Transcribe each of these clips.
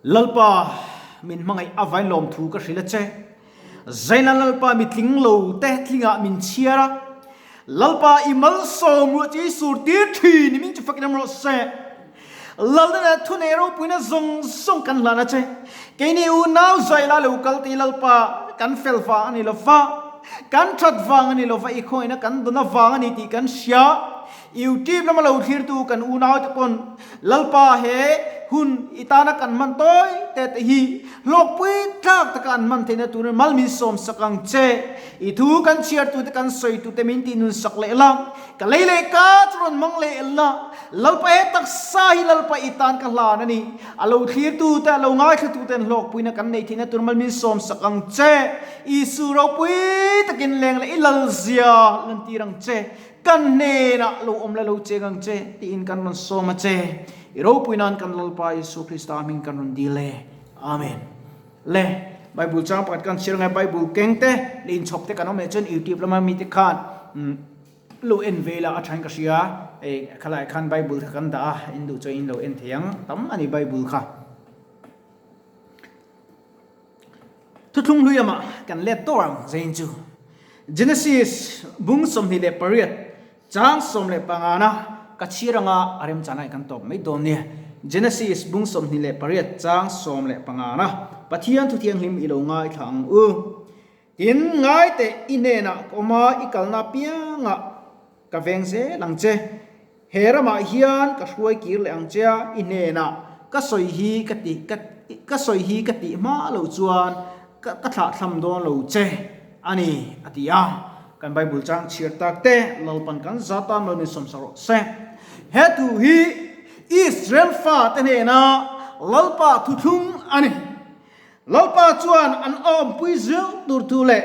Lalpa, min hmangaih avain lawmthu ka hrilh a che. Zaina Lalpa mi tling lo te tlingah min chhiar a. Lalpa i malsawm ruah chi sur tir thin i min chu fakin awm rawh se. Lalna leh thunei ropuina zawng zawng kan hlan a che. Keini unau zai la lo kal tih Lalpa kan fel vang a ni lo va, kan that vang a ni lo va, i khawngaihnna kan dawn avang a ni tih kan hria. YouTube lama lo thlirtu kan unaute pawn Lalpa he hun i tana kan hman tawi te te hi hlawkpui tlak taka an hman theihna turin mal min sawm sak ang che. I thu kan chhiartute kan sawitute min tih nun sak leh la, ka lei leh ka chu rawn hmang leh la, Lalpa he taksa hi Lalpa i tan ka hlan a ni. A lo thlirtute, a lo ngaithlatuten hlawkpuina kan neih theihna tur mal min sawm sak ang che. Isu ropui takin leng leh i lalzia lantir ang che. Kan hnenah lo awm la lo cheng ang che tiin kan rawn sawm a che. I ropui nan kan Lalpa Isu Krista hming kan rawn dil e. Amen. Le, Bible chang pakhat kan chhiar ngai Bible keng te leh inchhawp te kan awm leh chuan YouTube lama mite khan lo en ve ila a thain ka hria. Ei khalai khan Bible kha kan dah a, in duh chuan in lo en thei ang. Tam a ni Bible kha. Thuthlung hlui lamah kan let tawh ang zain chu Genesis bung 28 chang 15 na ka chhir anga a remchana kan tawp mai dawn nia. Genesis bung 28 chang 15 na Pathian thu thianghlim i lo ngaithla ang u. Tin, ngai teh i hnenah ka awm a, i kalna apiangah ka veng zel ang che. He ramah hian ka hruai kir leh ang che a, i hnenah ka sawi hi ka ti ka ka sawi hi ka tih hma loh chuan ka ka thlahthlam dawn lo che a ni, a ti a. Kan Bible chang chhiar tak te Lalpan kan za tan lo min sawmsa rawh se. He thu hi Israel fate hnena Lalpa thuthlung a ni. Lalpa chuan an awmpui zel tur thu leh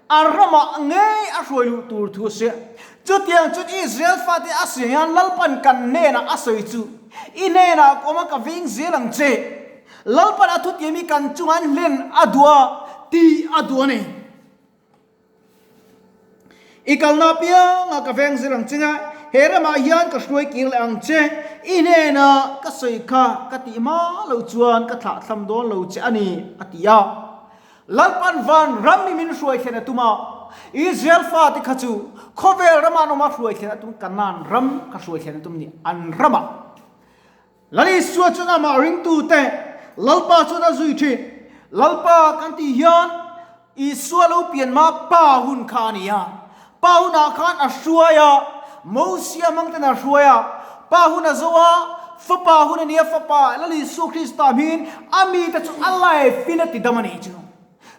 a ramah ngei a hruai luh tur thu a sia. Chutiang chuan Israel fate a sawi hian Lalpan kan hnenah a sawi chu, I hnenah ka awm a, ka veng zel ang che. Lalpan a thutiam hi kan chungah an hlen a duh a, tih a duh a ni. I kalna apiangah ka veng zel ang che nga, he ramah hian ka hruai kir leh ang che. I hnenah ka sawi kha ka tih hma loh chuan ka thlahthlam dawn lo che a ni, a ti a. Lalpan van ram hi min hruai thlen a tum a, Israel fate kha chu khawvel rama an awm a hruai thlen a tum, Kanaan ram kha hruai thlen a tum ni, an ramah. Lal Isua chuan amah ringtute Lalpa chuan a zui thin. Lalpa kan tih hian Isua lo pian hma Pa hun kha a ni a. Pa hunah khan a hruai a, Mosia hmang ten a hruai a. Pa hun a zo a, Fapa hun a ni a, Fapa Lal Isua Krista hmingin a mite chu a life in a ti dam a nih chu.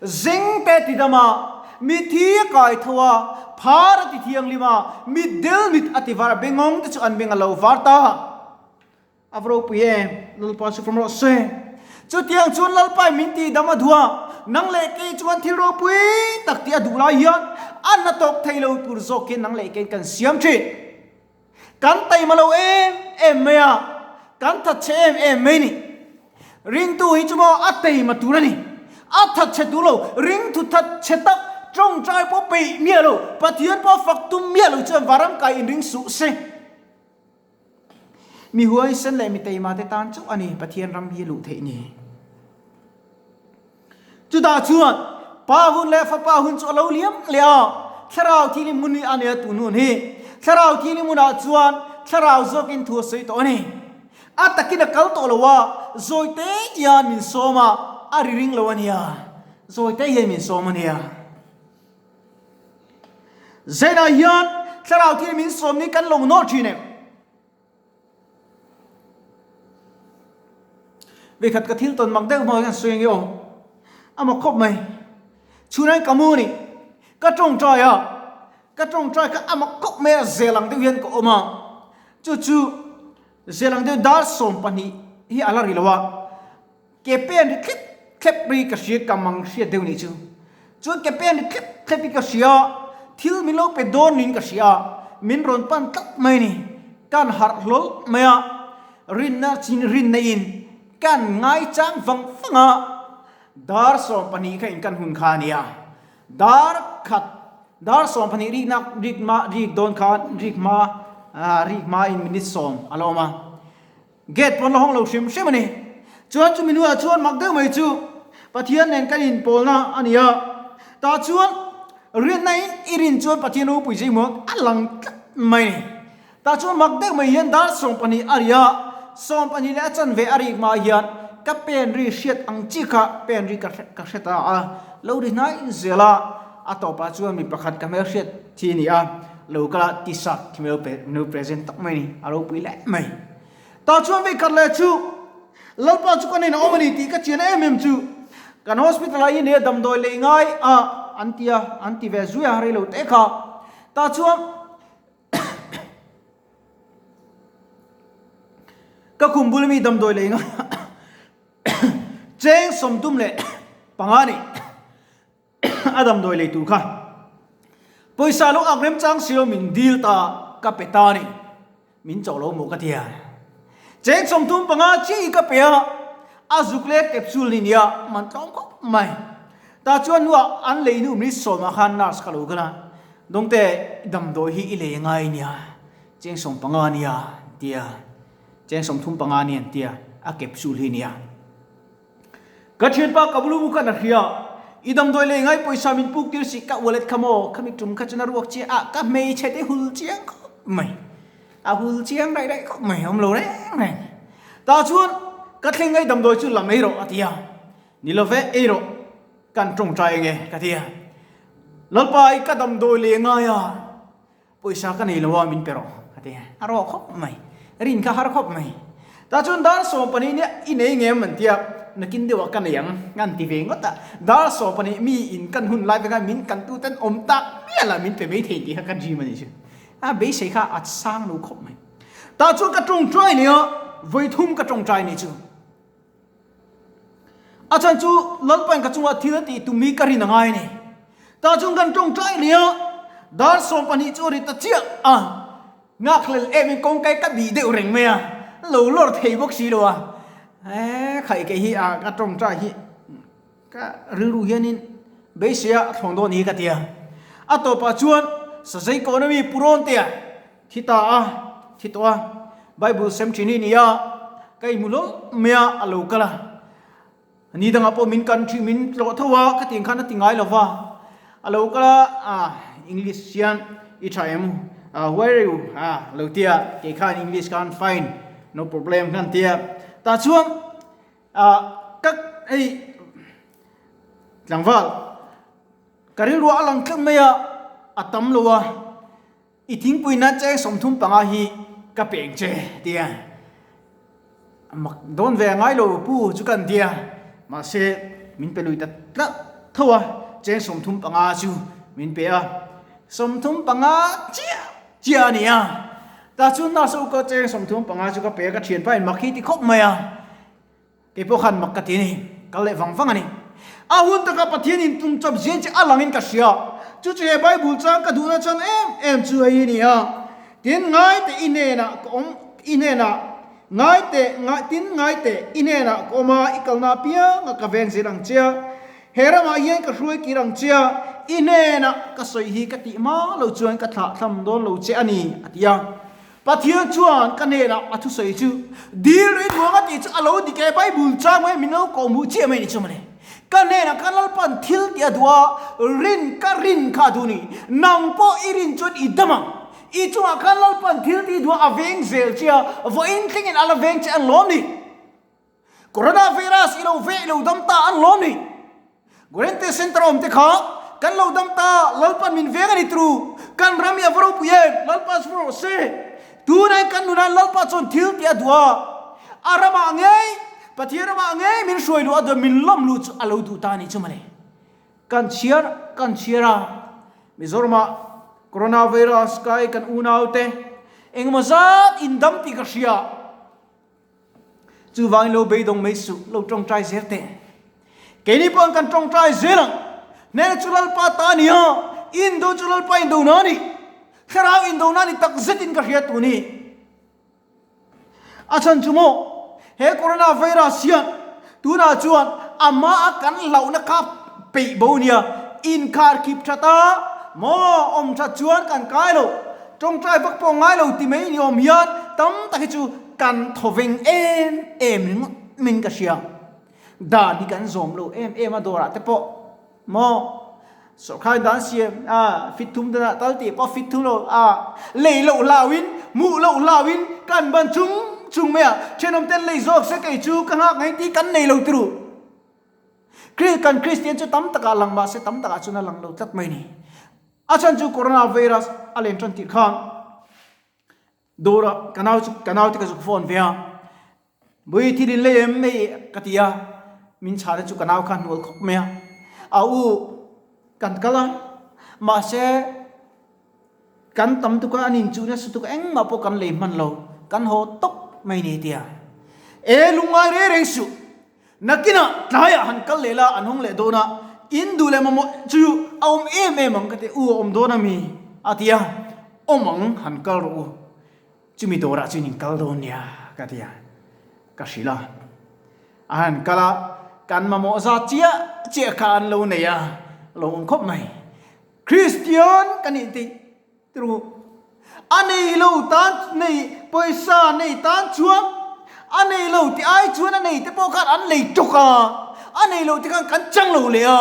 Zeng te ti dam a, mithi a kai tho a, phar a ti thianghlim a, mitdel mit a ti var a, bengawng te chu an beng a lo var ta. A va ropui e, Lalpa chu fam rawh se. Chutiang chuan Lalpa in min tih dam a duh a, nang leh kei chuan thil ropui tak tih a duh lai hian a hna tawk thei lo tur zawk hian nang leh keiin kan siam thin. Kan taima lo em em mai a, kan thatchhe em em mai ni. Ringtu hi chu maw a teima tur a ni. A thatchhe tur lo, ringthu thatchhe tak, tawngtai pawh peih miah lo, Pathian pawh fak tum miah lo chuan varam kai inring suh se. Mi huaisen leh mi teima te tan chauh a ni Pathian ram hi luh theih ni. Chutah chuan Pa hun leh Fapa hun chu a lo liam leh a, Thlarau Thianghlim hmun hi a nia tun hun hi. Thlarau Thianghlim hunah chuan Thlarau zawkin thu a sawi tawh a ni. A takin a kal tawh lo a, zawite hian min sawm a, a ri ring lo a nia. Zawite hian min sawm a nia. Zainah hian Thlarau Thianghlim min sawm ni kan lo nawr thin em? Vekhat ka thil tawn mak deuh hmang hian sawi ange aw. A mak khawp mai. Chhunah hian ka mu a ni. Ka tawngtai a, ka tawngtai kha a mak khawp mai a, zel ang deuh hian ka awm a. Chu chu zel ang deuh dar 12 hi a la ri lo a. Ke pen ri thlep thlep ri ka hria ka mang hriat deuh nih chu. Chuan ke pen ri thlep thlep hi ka hria, thil min lo pe dawn niin ka hria, min rawn pan tlat mai ni. Kan harh hlawl mai a, rinna chin rinna in kan ngaichang vang vang a, dar 12 kha in kan hun kha a nia. Dar khat, dar 12 rik nak rik ma rik dawn khan rik hma rik hma in minute 10 a la awm a. Gate pawn la hawng lo hrim hrim a ni. Chuan chumi hnuah chuan mak deuh mai chu Pathian nen kan inpawlna a ni a. Tah chuan rinna in i rin chuan Pathian ropui zeimaw a lang tlat mai a ni. Tah chuan mak deuh mai hian dar 12 a ri a, 12 leh a chanve a rik hma hian ka pen ri hriat ang chi kha pen ri ka hre ta a, lo ri hnai zel a, a tawpah chuan mi pakhat ka hmelhriat thi a ni a, lo kal a t-shirt khi min lo present tak mai a ni, a ropui hle mai. Tah chuan vei khat leh chu Lalpa chu ka nen a awm a ni tih ka chian em em chu kan hospital ah hian he damdawi lei ngai a an ti a, an ti ve zui a rei lo te kha. Tah chuan Ka khum bul ami damdawi lei nga cheng 35 ni a damdawi lei tur kha pawisa lo ak remchang si lo min dil ta ka pe ta ni min chawh lo maw ka tia cheng 35 chiah hi ka pe a a zuk leh capsule ni nia man tlawm khawp mai tah chuan hnuah an lei hnu minute sawmah khan nurse kha lo kal a Dawngte damdawi hi i lei ngai nia, cheng 15 nia tia, cheng 35 nia tia a capsule hi nia. Ka thianpa ka bulu mu khan a hria, i damdawi lei ngai pawisa min puk tir si ka wallet kha maw, khami tum kha chuan a ruak chiah a, ka hmeichhe te hul chiang khawp mai, a hul chiang raih raih khawp mai, awm lo reng reng. Tah chuan ka thleng ngai damdawi chu la mai rawh a ti a, ni love ei rawh. Kan tawngtai enge ka ti a, Lalpa i ka damdawi leh ngai a, pawisa ka nei lo a min pe rawh ka ti a, a rawh khawp mai, rin kha har khawp mai. Tah chuan dar 12 nia i nei ngem an ti a, nakin deuhah ka nei ang an ti ve ngawt a, dar 12 mi in kan hun lai vek a min kan tu ten awm tak mial a min pe mai thei tih kha ka dream a nih chu, a beisei kha a sang lo khawp mai. Tah chuan ka tawngtai leh a, vawithum ka tawngtai nih chu. A chhan chu Lalpain ka chungah thil a tih tum hi ka rin a ngai a ni. Tah chuan kan tawngtai leh a, dar 12 chu a ri ta chiah a, nghakhlel em in kawngkai ka bih deuh reng mai a, lo lawr thei bawk si lo a, he khaih kei hi a ka tawngtai hi ka rilru hianin beisei a thlawn dawn hi ka ti a. A tawpah chuan Sazei kawn ami Pu Rawntea Thi ta a, thi tawh a, Bible sem thin hi ni a, ka inhmu hlawm mai a, a lo kal a. Ni dangah pawh min kan thin, min tlawh tho a, ka tih ang khan a ti ngai lo va. A lo kal a, ah, English hian i tha em? Ah, where are you? Ah, lo ti a, kei khan English khan fine, no problem khan ti a. Tah chuan, ah, ka hei tlangval, ka rilru a lang tlat mai a, a tam lo a. I thingpui nan cheng 35 hi ka peng che tia mak dawn ve a ngai lo pu chu kan tia mahse min pe lui ta tlat tho a cheng 35 chu min pe a 35 chiah chiah a ni a tah chuan nurse ho ka cheng 35 chu ka pe a ka thianpa in mak hi ti khawp mai a. Kei pawh khan mak ka ti a ni, kal leh vang vang a ni. A hun taka Pathian in tum chawp zia chi a langin ka hria. Chu chu he Bible chang ka duhna chhan em em chu hei hi ni a, Tin ngaite i hnenah ka awm, i hnenah ngaite, tin ngaite i hnenah ka awm a, i kalna apianga ka veng zel ang che a, he ramah hian ka hruai kir ang che a, i hnenah ka sawi hi ka tih hma lo chuan ka thlah thlam dawn lo che a ni, a ti a. Pathian chuan ka hnenah a thusawi chu, Dil rei nuam a tih chu a lo dik e, Bible chang mai min lo kawh hmuh chiah mai ni chu mawle. Ka hnenah khan Lalpan thil tih a duh a, rin ka rin kha a duh ni. Nang pawh i rin chuan i dam ang. I chungah khan Lalpan thil tih duh a, a veng zel che a, vawiin thlengin a la veng che an lawm ni. Coronavirus i lo veh i lo dam ta an lawm ni. Guarantee Center awm te kha kan lo dam ta Lalpan min veng a ni tru. Kan ram hi a va ropui em Lalpa chu rawh se. Tunah kan nunah Lalpa chuan thil tih a duh a. A ramah ngei Pathian ramah ngei min hruai luh a duh a min lawm luh chu a lo duh ta a ni chu mawle. Kan chhiar kan chhiar a Mizoramah Coronavirus kai kan unau te engemaw zat in dam tih ka hria. Chuvangin lo beidawng mai suh, lo tawngtai zel teh. Keini pawh kan tawngtai zel ang. Hnena chu Lalpa ta a ni a, indo chu Lalpa indona a ni. Thlarau indona a ni tak zetin ka hria tun hi. A chhan chu maw, he corona virus hian tunah chuan amah a kan hlauhna kha peih bo nia, inkharkhip that a, maw awm that chuan kan kai lo. Tawngtai vak pawh ngai lo ti mai ni awm hian tam tak hi chu kan thaw veng em em ringawt. min ka hria. Dan hi kan zawm lo em em a dawrah te pawh maw sawrkhai dan siam a fit thum danah tal tih pawh fit thum lo a lei loh hlauin hmuh loh hlauin kan ban chung chung mai a thenawm ten lei zawk se kei chu ka nghak ngai tih kan nei lo turu. Kan Kristian chu tam takah lang mah se tam takah chuan a lang lo tlat mai ni. A chhan chu coronavirus a len tan tih khan Dawrah ka nau chu ka naute ka zuk phone ve a, Bui thil in lei em hei ka ti a, min chhana chu ka nau kha hnual khawp mai a, a u kan kal a, mahse kan tam tuk a an inchuh nasa tuk a engmah pawh kan lei hman lo, kan haw tawp mai ni tia. E lungngai reng reng suh, nakinah tlaiah han kal leh la an hawng leh dawn a, in duh leh mamawh chu a awm em em ang ka ti, u a awm dawn a mi a ti a. Awm ang han kal rawh u, chumi dawrah chuan in kal dawn nia ka ti a, ka hrilh a. A han kal a, kan mamawh zat chiah chiah kha an lo nei a, lo awm khawp mai. Kristian ka nih tih ti rawh u, a nei lo tan nei pawisa nei tan chuan a nei lo tih ai chuan a nei te pawh khan an lei tawk a, a nei lo te khan kan chang lo leh a.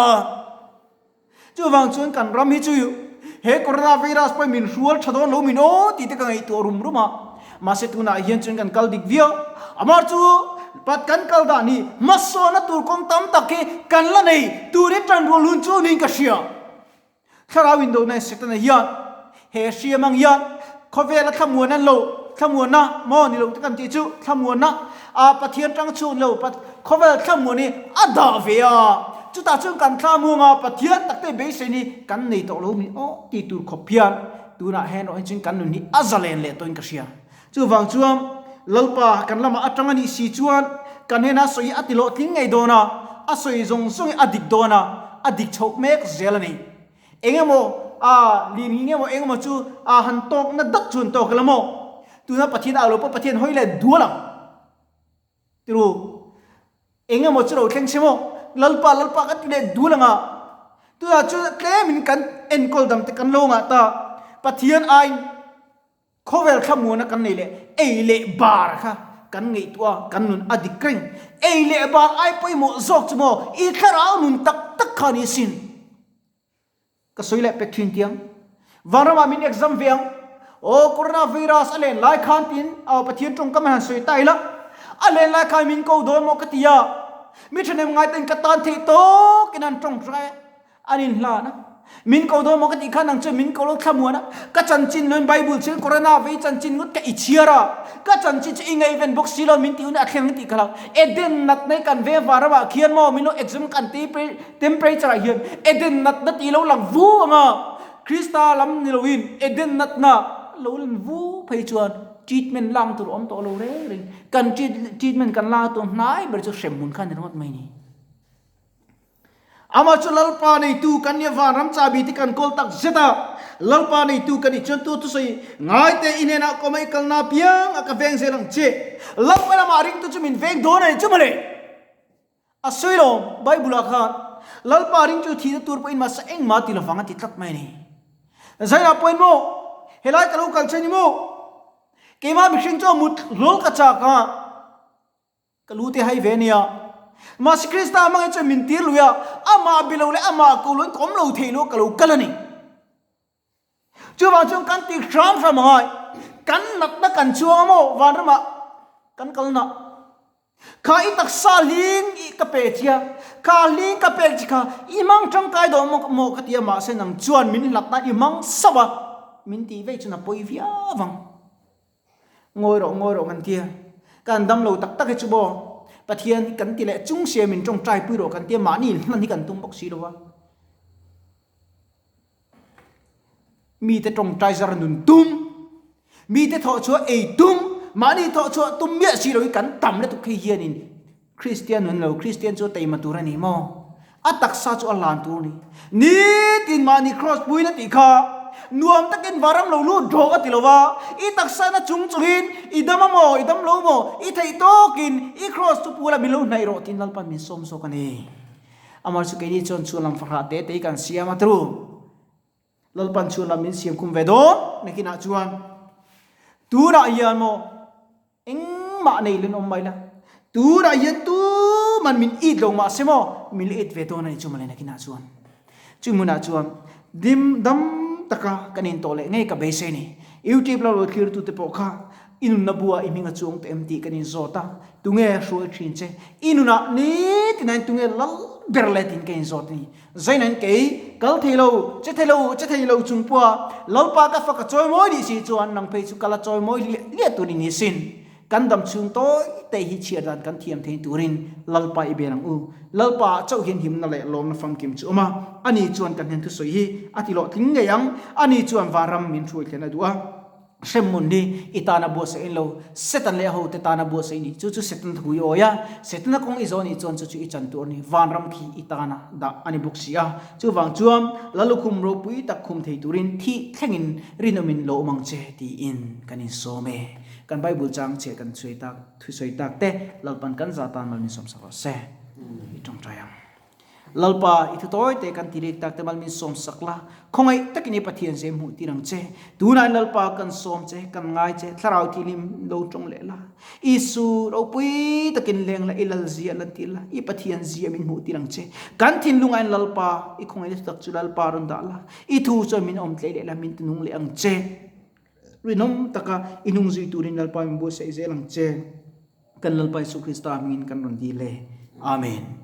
Chuvang chuan kan ram hi chu he coronavirus pawhin min hrual tha dawn lo min aw tih te ka ngaihtuah rum rum a. Mahse tunah hian chuan kan kal dik viau. Amah chu pat kan kal dan hi hmasawhna tur kawng tam tak hi kan la nei tur hi tan rual hun chu niin ka hria. Thlarau indona Setana hian he hriam ang hian khawvela thlamuan an lo thlamuanna maw ni lo te kan tih chu thlamuanna a Pathian tang chhun lo khawvel thlamuan hi a dah ve a chutah chuan kan thlamuang a Pathian tak te beisei ni kan nei tawh lo mi aw ti tur khawp hian tunah hian erawh hi chuan kan nun hi a zalen leh tawhin ka hria chuvang chuan Lalpa kan lamah atang a nih si chuan kan hnena sawi hi a ti hlawhtling ngei dawn a a sawi zawng zawng hi a dik dawn a a dik chhoh mek zel a ni. Eng emaw a lin hi nge maw eng emaw chu a han tawk na dat chu an tawk ila maw? Tuna Pathian a lo pawh Pathian hawi leh dual ang. Tiru, eng emaw chu lo thleng che maw? Lalpa, Lalpa kan ti leh dual ang a. Tunah chu tlemin kan enkawl dam te kan lo ngah ta. Pathian aiin. Khawvel thlamuana kan nei leh ei leh bar kha kan ngaihtuah a, kan nun a dik reng. Ei leh bar ai pawimawh zawk chu maw i thlarau nun tak tak kha ni sin. Ka sawi leh pek thin tiang. Vanramah min exam ve ang. Aw coronavirus a len lai khan tiin aw Pathian tawngkam han sawi ta ila. A len lai khan min ko dawn maw ka ti a. Mi thahnem ngaiten ka tan theih tawkin an tawngtai a. An inhlan a, Min ko dawn maw ka tih khan nang chuan min ko lo thlamuan a, ka chanchin loin Bible chhiar Corona vei chanchin ngawt ka i chhiar a, ka chanchin chu i ngaihven bawk si lo min tih hun a thleng tih ka hlau. Eden natna hi kan veng van ramah khian maw min lo exam kan temperature ah hian Eden natna tih lo lang vu ang a, Krista lam ni loin Eden natna lo lan vu phei chuan treatment lang tur awm tawh lo reng reng, kan treatment kan lak tur hnai ber chu hremhmun kha ni ringawt mai ni. Amah chu Lalpa neitu kan nia vanram chabi te kan kawl tak zet a, Lalpa neitu ka nih chuan tu thusawi ngai te i hnenah kawm a i kalna apiang a ka veng zel ang che. Lalpa lamah ringtu chu min veng dawn a ni chu mawle. A sawi lo, Bible ah khan Lalpa ring chu thihna tur pawhin mahse engmah ti lovang a ti tlat mai a ni. Zainah pawhin maw helai ka lo kal che ni maw? Keimah mihring chu a mut hlawl ka chak a. Ka lu te hai ve nia. Mahse Krista hmangin chuan min tir lui a, amah bi lo leh amah ko loin ka awm lo thei lo ka lo kal a ni. Chuvang chuan kan ti hram hram angai. Kan natna kan chuang a maw vanramah kan kal na. Kha i taksa hling i ka pe che a, kha hling ka pek che kha i hmang tangkai dawn maw ka ti a, mahse nang chuan min hlat nan i hmang sauh a, min tih vei chuan a pawi viau ang. Ngawi rawh, ngawi rawh kan tia. Kan dam lo tak tak hi chu maw Pathian hi kan ti leh chung sia min tawngtai pui rawh kan tia mahni inhlan hi kan tum bawk si lo a. Mite tawngtai zar nun tum, mite thawh chhuah ei tum, mahni thawh chhuah tum miah si lo hi kan tam lutuk khi hianin Kristian nun lo, Kristian chu a teima tur a ni maw? A taksa chu a hlan tur a ni. Nitin mahni kraws puiin a tih kha, nuam takin varam lo lut rawh a ti lo va, i taksa na chung chungin i dam a maw, i dam lo maw, i theih tawkin i kraws chu pu la min lo hnaih rawh tiin Lalpan min sawm zawk a ni. Amah chu keini chuan chhuanlam fahrah te te hi kan siam a tru. Lalpan chhuanlam min siam khum ve dawn nakinah chuan tunah hian maw, Engmah nei lun awm mai la. Tunah hian tuman min it lo mahse maw min la it ve dawn a ni chu mawle nakinah chuan. Chu hmunah chuan dim dam taka kan intawh leh ngei ka beisei a ni. Youtube lo lo thlirtute pawh kha i nunna buah i hming a chuang tawh em tih kan inzawt a, tunge hruai thin che? I nunah nitinain tunge lal ber le tiin ka inzawt a ni. Zainain kei kal thei lo, che thei lo, che thei lo chung pawha Lalpa ka fak a chawi mawi nih si chuan nang phei chu kal a chawi mawi hliah hliah tur i ni sin. Kan dam chhung tawi te hi chhiar dan kan thiam thei turin Lalpa i bel ang u. Lalpa ah chauh hian himna leh lawmna famkim chu awm a, ani chuan kan hnen thusawi hi a ti hlawhtling ngei ang. Ani chuan vanram min hruai thlen a duh a. Hremhmun hi i tana buatsaih in lo, Satan leh a hote tana buatsaih ni. Chu chu Satan thu i awi a, Setana kawng i zawh nih chuan chu chu i chan tur a ni. Vanram khi i tana dah a ni bawk si a. Chuvang chuan Lalukhum ropui tak khum thei turin thih thlengin rinawmin lo awm ang che tiin kan insawm e. Kan Bible chang chhiah kan sawi tak thusawi tak te Lalpan kan za tan mal min sawmsak rawh se. I tawngtai ang. Lalpa, i thu tawi te kan ti rik tak te mal min sawmsak la, khawngaih takin i Pathian zem hmuh tir ang che. Tunah in Lalpa kan sawm che, kan ngai che, thlarau thilim lo tawng leh la. Isu, ropui takin leng la, i lal zia lan tir la, i Pathian zia min hmuh tir ang che. Kan thinlungah in Lalpa, i khawngaihna thutak chu Lalpa rawn dah la, i thu chuan min awm tlei leh la, min tinung leh ang che. Rinawm taka i hnung zui turin Lalpa min buatsaih zel ang che. Kan Lalpa Isu Krista hmingin kan rawn dil e. Amen.